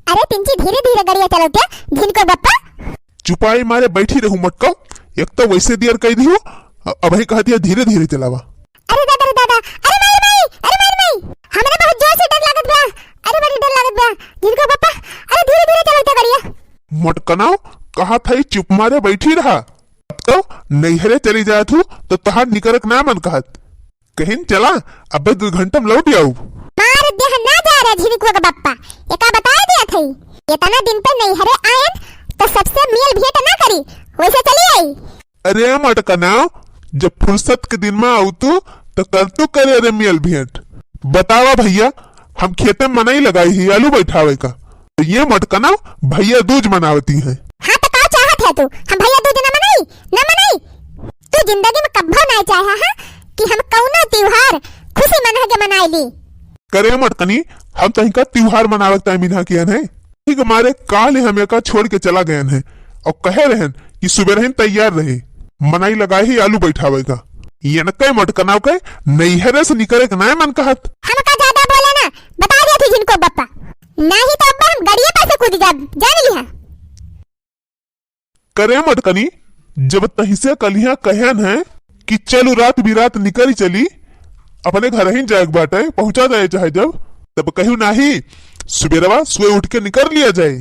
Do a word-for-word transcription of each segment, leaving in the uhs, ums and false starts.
अरे तिनची, धीरे धीरे गड़िया चलौते, झिनको बप्पा। चुपाई मारे बैठी रहू मटका, एक तो वैसे दियर कह दियो, अ-, अबही कहतिया धीरे धीरे चलावा। अरे दादा रे दादा, अरे माई रे माई, अरे माई रे माई, हमरा बहुत जोर से डर लागत बा, अरे बड़ी डर लागत बा, झिनको बप्पा, अरे धीरे धीरे चलौते गड़िया। मटकना, कहत हई चुप मारे बैठी रहा, अब तो नैहरे चली जात हूँ तो तहार निकरक ना मन कहत। कहिन चला, अबे दो घंटा में लौट आऊ। मार देह ना जा रे झिनको के बप्पा, एका बताए दिया थई, इतना दिन पे नैहरे आयन तो सबसे मेल भेंट ना करी, वैसे चली आई। अरे मटकना, जब फुर्सत के दिन में आऊ तू तो कर तू करे रे मेल भेंट। बतावा भैया, हम खेते में मनई लगाई ही आलू बैठावे का, तो ये मटकना भैया दूज मनावती है। हाँ तो का चाहत है तू, हम भैया दूज ना मनाई, ना मनाई? तू जिंदगी में कब्बो नाय चाहे, हाँ, कि हम कौनो त्योहार खुशी मना के मनाई ली। करे मटकनी, हम तहिका त्योहार मनावे के ताई मिन्हा कियन है। ठीक मारे काल ही हम एका छोड़ के चला गयन है और कहे रहन कि सुबह रहन तैयार रहे, मनई लगाए ही आलू बैठावे का। ये न कहे मटकना के नैहरे से निकरे के नाय मन कहत। हम का ज्यादा बोले ना, बता दिया थी झिनको बप्पा, नाही तो अब्बा हम गड़िए पर से कूद जाब, जान लिहा। करे मटकनी, जब तहिसे कलिया कहन है कि चलू रात बिरात निकल चली, अपने घर ही जाए के बाटे, पहुंचा जाए चाहे जब, तब कहू नाही, सुबेरवा सोए उठ के निकल लिया जाए।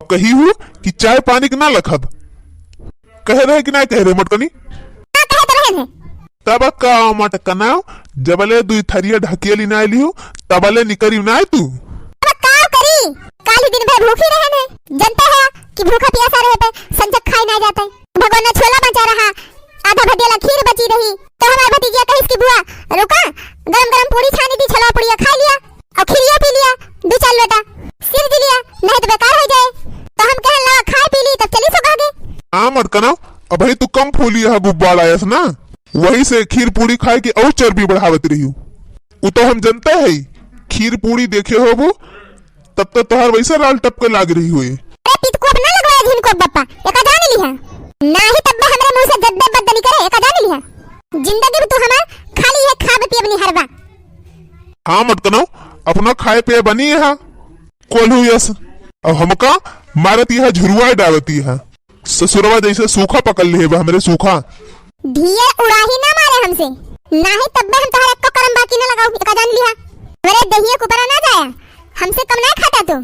कही हूँ कि चाय पानी के ना लखब, कहे रहे कि ना कहे रहे मटकनी? ना कहे तो रहे हैं। तब का मटकना, जबले दुई थरिया ढकेली ना लिहू, तबले निकरी ना तू। अब का करी? काली दिन भर भूखी रहन है। जनता है कि भूखा प्यासा रहे पे संजक खाए ना जाते। भगवान ने छोला बचा रहा, आधा भटेला खीर बची रही, तो हमार भतीजिया कहिस कि बुआ, रुका, गरम गरम पूरी छानी थी, छोला पूड़िया खा लिया। और खिरिया पी लिया, दो चार लोटा सिर जी लिया, नहीं तो बेकार हो जाए। तो हम कहन ला खाए पी ली, तब चली सो कह के। हाँ मटकना, अबही तू कम फूली है गुब्बार आयस ना, वही से खीर पूरी खाए के और चर्बी बढ़ावत रही हूँ। उ तो हम जनते है, खीर पूरी देखे होबो, तब तो तोहार वैसे लाल टपके लाग रही हुई। अरे पितकुआ ना लगवाए झिनको बप्पा, एका जान लिहा। नाही तब हमरे मुंह से जद्दे बद्दे निकरे, एका जान लिहा। जिंदगी में तू हमार खाली है खाब पियब निहरबा। हाँ मटकनो, अपना खाए पिए बनी है। कोल्हू यस, अब हमका मारत यह झुरुआ डालती है। ससुरवा जैसे सूखा पकड़ लिहे बा हमरे सूखा। धियर उड़ाही ना मारे हमसे, नाही तब्बे हम तोहरा एको करम बाकी ना लगाऊ, एका जान लिहा। हमरे दहिया कुपरा ना जाया, हमसे कम ना खाता तू।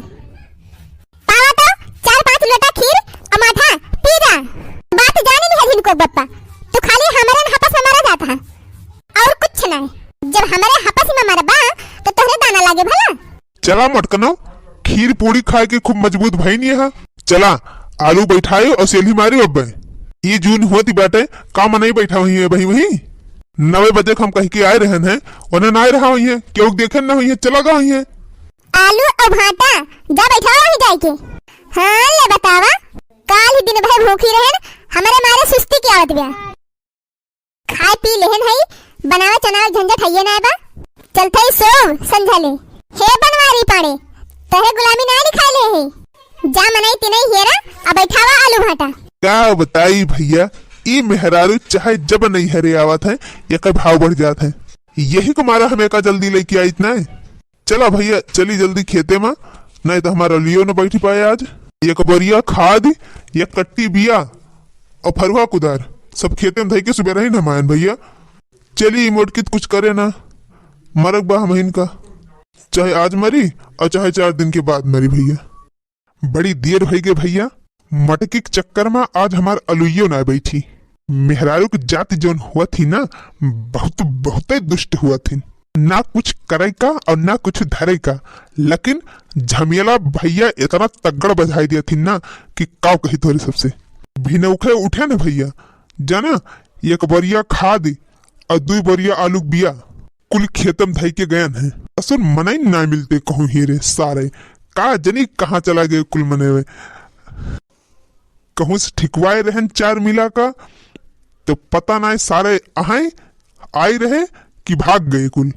पावा तो चार पाँच लोटा खीर अमाठा पी जा। बात जानी लिहा झिनको बप्पा, तू खाली हमरे न हपस में मारा जात है और कुछ नहीं। जब हमरे हपस में मरबा तो तोहरे दाना लागे भला। चला मटकनो, खीर पूड़ी खाए के खूब मजबूत भई नहीं है। चला, आलू बैठायो और सेल्ही मारियो अब्बे। ई जून होती बाटे, का मनई बैठा हुई है बही वही? नवे बजे के हम कह के आए रहन है, उन्हें ना आए रहा हुई है, केहू देखे ना हुई है, चला गा हुई है। आलू और भाटा, जा बैठा वही जाए के। हाँ, ले बतावा, काल ही दिन भर भूखी रहन, हमरे मारे सुस्ती के आवत बा। खाए पी लेहन हई, बनावे चनावे झंझट हइये नाय बा। चलत हई सोव संझा ले। हे बनवारी पाड़े, तोहे गुलामी नाय लिखाए ले हई। जा मनई तिनई हेरा, आ बैठावा आलू भाटा। का बताई भैया, ई मेहरारू चाहे जब नैहरे आवत है, एकर भाव बढ़ जात है। यही के मारा हम एका जल्दी लेके आइत नाय। चला भैया, चली जल्दी खेते मा, नहीं तो हमारा लियो न बैठी पाए आज। एक बोरिया खाद, एक कट्टी बिया और फरुहा कुदार, सब खेते में धई के सुबह रही न मायन भैया। चली, ई मोटकित कुछ करे ना, मरक बा हमहिन का, चाहे आज मरी और चाहे चार दिन के बाद मरी भैया। बड़ी देर भई गे भैया, मटकी के चक्कर में आज हमार अलुइयो ना बैठी। मेहरारू के जाति जौन हुआ थी ना, बहुत, बहुते दुष्ट हुआ थी। ना कुछ करे का और ना कुछ धरे का, लेकिन झमेला भैया इतना तगड़ बजाई दिया थी ना कि काव कही तोरे सबसे। भिनौखे उठे न भैया, जाना, एक बोरिया खाद और दुई बोरिया आलू के बिया कुल खेतम धई के गयन है। असुर मनई ना मिलते कहूँ हेरे सारे, का जनी कहाँ चला गए कुल मनेवे। कहूँ से ठिकवाए रहन चार मिला का, तो पता ना सारे अहाए आई रहे कि भाग गए कुल।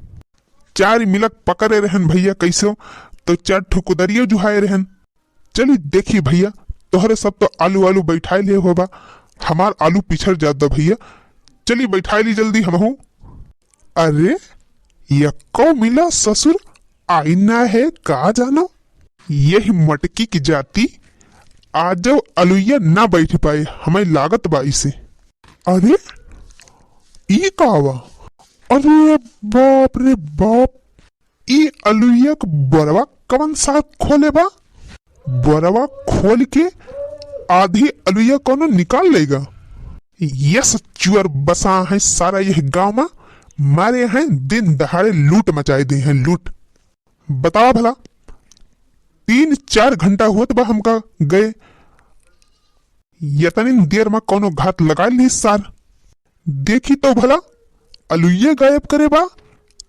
चार मिलक पकड़े रहन भैया कैसो, तो चार ठुकुदरियो जुहाए रहन। चली देखी भैया, तोहरे सब तो आलू आलू बैठाए ले होबा, हमार आलू पिछड़ जात बा भैया। चली बैठाए ली जल्दी हमहू। अरे, यक्को मिला ससुर आई ना है का जानो? यही मटकी की जाति आजो अलुइया ना बैठ पाए, हमें लागत बा इसे। अरे, ई का बा? अरे बाप रे बाप, ई अलुइया के बोरवा कवन सार खोले बा? बोरवा खोल के आधी अलुइया कौनो निकाल लेगा। यस चुअर बसा है सारा यह गांव में, मारे हैं दिन दहाड़े लूट मचाए दे हैं लूट। बतावा भला, तीन चार घंटा होत बा हमका गए, यतनी देर में कौनो घात लगा ली सार। देखी तो भला, अलुइये गायब करे बा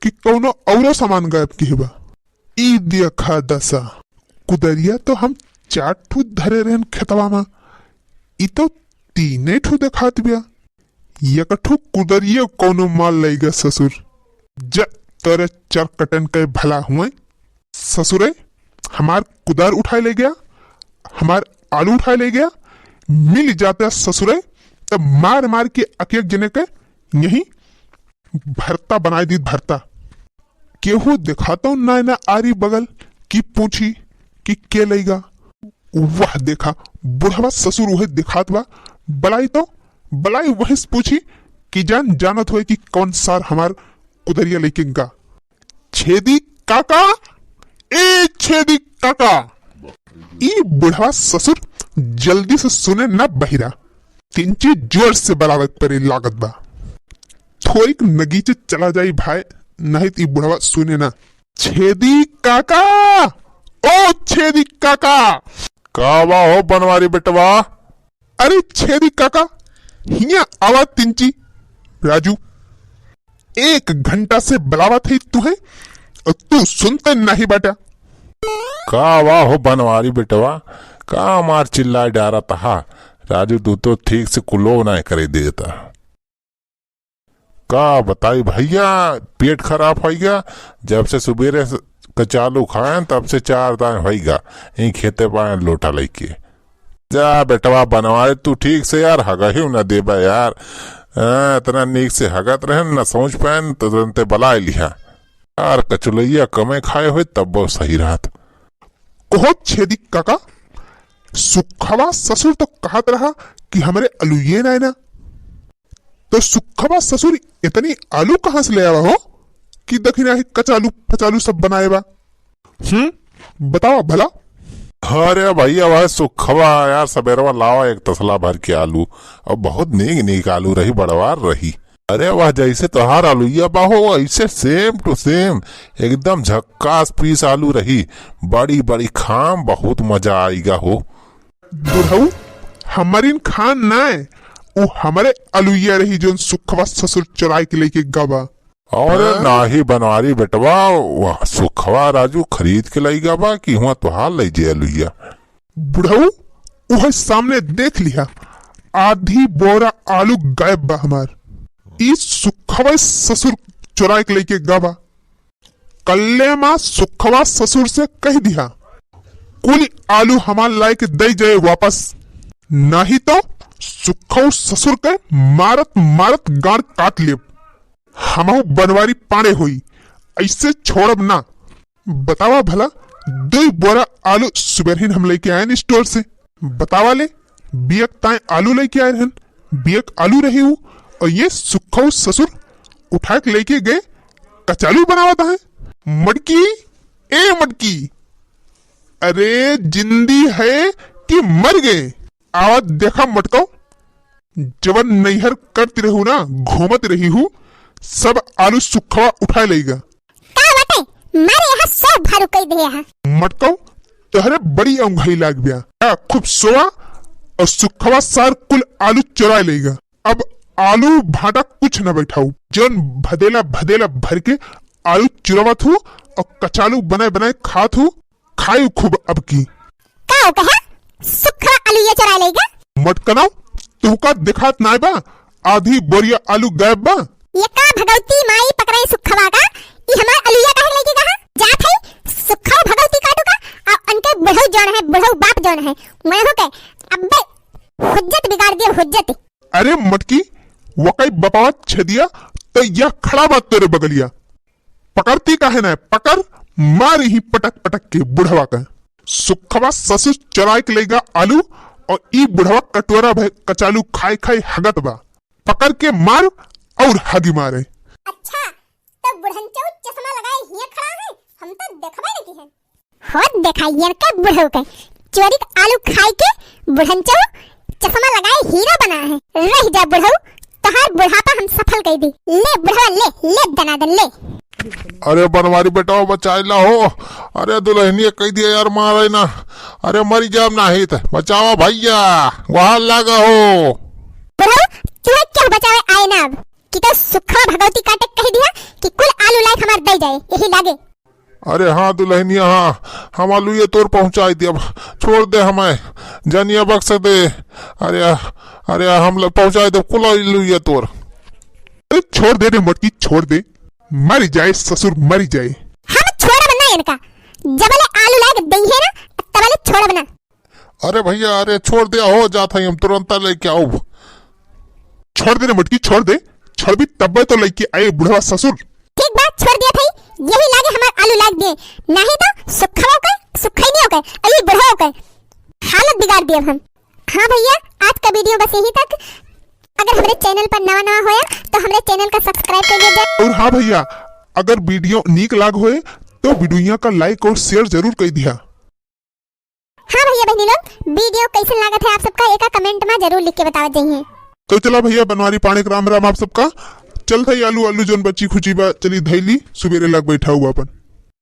कि कौनो औरो सामान गायब किहे बा। ई देखा दसा, कुदरिया तो हम चार ठू धरे रहन खेतवा में, ई तो तीने ठू देखात बिया। एक ठू कुदरिये कौनो माल लइगा ससुर। जा, तोरे चरकटन के भला हुए। ससुरे, हमार कुदार उठाए ले गया, हमार आलू उठाए ले गया, मिल जाता ससुरे, तब मार मार के एक एक जने के यहीं भरता बनाए दी भरता। केहू देखातो नाय ना आरी बगल कि पूछी कि के लइगा। वह देखा, बुढ़वा ससुर उहे देखात बा। बलाई तो, बलाई वही से पूछी कि जान जानत होए कि कौन सार हमार कुदरिया लेके गा। छेदी काका, ए छेदी काका। ई बुढ़वा ससुर जल्दी से सुने ना बहिरा, तिंची जोर से बलावे के परे लागत बा। थोरिक नगीचे चला जाई भाई, नहीं त ई बुढ़वा सुने ना। छेदी काका, ओ छेदी काका। का बा हो बनवारी बेटवा? अरे छेदी काका, हियां आवा तिंची। राजू, एक घंटा से बलावत है तुहे, और तू सुनते नहीं बाटा। का बा हो बनवारी बेटवा, का मार चिल्ला डारा तहा? राजू, तू तो ठीक से कुलो ना करे देता। का बताई भैया, पेट खराब होइगा। जब से सुबेरे से कचालू खाएं, तब से चार दाएं होइगा। यहीं खेते पाए लोटा लेके। जा बेटवा बनवारी, तू ठीक से यार हगहिउ न देबा यार। हाँ, इतना नीक से हगत रहन, न समझ पाएन, तुरंते बलाए लिहा। यार कचुलैया कमे खाए होई, तब वो सही रहत। कहो छेदी काका, सुखवा ससुर तो कहत रहा कि हमरे अलुइये ना ना, तो सुखवा ससुर इतनी आलू कहाँ से ले आवा हो कि दखिना ही कचालू फचालू सब बनाए बा? हम्म, बतावा भला। अरे भैया, वह सुखवा यार, सबेरवा लावा एक तसला भर के आलू, और बहुत नीक नीक आलू रही, बड़वार रही। अरे वाह, जैसे तोहार आलूया बा हो, ऐसे same to same, एकदम झक्कास पीस आलू रही, बड़ी बड़ी खाम, बहुत मजा आइगा हो। बुढ़ऊ, हमरिन खान नाय, उ हमरे अलुइया रही, जोन सुखवा ससुर चोराई के लेके गवा। अरे हाँ? नाही बनवारी बेटवा, वह सुखवा राजू खरीद के लई गवा कि हुआ तोहार लई जे अलुइया? बुढ़ऊ, उहे सामने देख लिहा, आधी बोरा आलू गायब बा हमार। ई सुखवा ससुर चोराई के लेके गवा। कल्ले मा सुखवा ससुर से कह दिहा, कुल आलू हमार लाए के दे जाए वापस, नाही तो सुखऊ ससुर के मारत मारत गाड़ काट लेब। हमहू बनवारी पाड़े होई, ऐसे छोड़ब ना। बतावा भला, दुई बोरा आलू सुबेरहिन हम लेके आएन store से। बतावा ले, बियक ताए आलू लेके आए रहन, बियक आलू रही हूँ, और ये सुखऊ ससुर उठा के लेके गए, कचालू बनावत है। मटकी, ए मटकी, अरे जिंदी है कि मर गए? आवा देखा मटकऊ, जवन नैहर करती रहू ना, घूमत रही हूँ, सब आलू सुखवा उठा लेगा। का बाटे? मारे यहाँ सब भारू कई दे यहाँ। मटकऊ, तोहरे बड़ी औंघई लाग गया। आ, खूब सोवा और सुखवा सार कुल आलू चुरा लेगा। अब आलू भाटा कुछ न बैठाऊ, जौन भदेला भदेला भर के आलू चुरावत हूँ और कचालू बनाए बनाए खात हूँ, खायू खूब अब की। का हो कहा? सुखवा आलू ये चुरा लेगा? मटकनऊ, तुहका देखात नाय बा? आधी बोरिया आलू गायब बा। ये का भगवती माई पकड़े सुखवा का? ई हमार अलुइया काहे लेके कहा? जात है सुखवा भगवती काटू का? आ उनके बुढ़ऊ जौन है, बुढ़ऊ बाप जौन है, मैं हो के अब्बे हुज्जत बिगाड़ दिए, हुज्जत। अरे मटकी, वकई बपावत छेदिया, तो यह खड़ा बात तेरे बगलिया। पकड़ती काहे ना? पकड़, मारी ही पटक पटक के बुढ़वा का। सुखवा ससुर चोराइ के लइगा आलू, और ई बुढ़वा कटोरा भे कचालू खाइ खाइ हगत बा। पकड़ के मार और हगी मारे। अच्छा, तो बुढ़नचऊ चश्मा लगाए हियाँ खड़ा है, हम तो देखबे नहीं की है। हो देखा, यनका बुढ़ऊ के चोरी के आलू खाइ के बुढ़नचऊ चश्मा लगाए हीरो बना है। रह जा बुढ़ऊ, तोहार बुढ़ापा हम सफल कइ दी। ले बुढ़वा, ले, ले दनादन, ले। अरे बनवारी बेटवा, बचाइ ला हो। अरे दुलहिनिया कइ दिया यार, मारे ना। अरे मरि जाब नाहीं त बचावा भइया, गोहार लागा हो। बुढ़ऊ, तुहे केहू बचावे आए ना अब, कि तो सुखवा भगवती काटे कहि दिया कि कुल आलू लाइके हमार दइ जाए, यही लागे। अरे हाँ दुलहिनिया, हाँ, हम आलू ये तोर पहुँचाइ दिया, छोड़ दे हमें, जनिया बक्स दे। अरे, अरे हम ल-, पहुँचाइ दे कुल आलू ये तोर। अरे छोड़ दे रे मोटकी, छोड़ दे, मरि जाए ससुर, मरि जाए। हम छोड़ब ना इनका, जबले आलू लाइके दइहे ना, तबले छोड़ब ना। अरे भइया, अरे छोड़ दे हो, जात है हम तुरंत लइके आउब। छोड़ दे रे मटकी, छोड़ दे, छोड़बी तब्बे तो लइके आए बुढ़वा ससुर। ठीक बा, छोड़ दिया थई, यही लागे हमार आलू लाग दिए, नाहीं तो सुखवा के, सुखैनियो के, अली बुढ़वा के हालत बिगाड़ दिए हम। हाँ भइया, आज का video बस यही तक। अगर हमरे channel पर नवा नवा होया तो हमरे channel का subscribe कइ लिया जाए। और हाँ भइया, अगर video नीक लाग होए तो videoया का like और share जरूर कइ दिया। हाँ भइया बहिनी लोग, video कइसन लागत है आप सबका, एका comment मा जरूर लिख के बतावत जइहे। तो चला भइया, बनवारी पाणिक राम राम आप सबका। चलत है आलू, आलू जौन बची खुची बा, चली धइली, सुबेरे लाग बैठा हुआ अपन।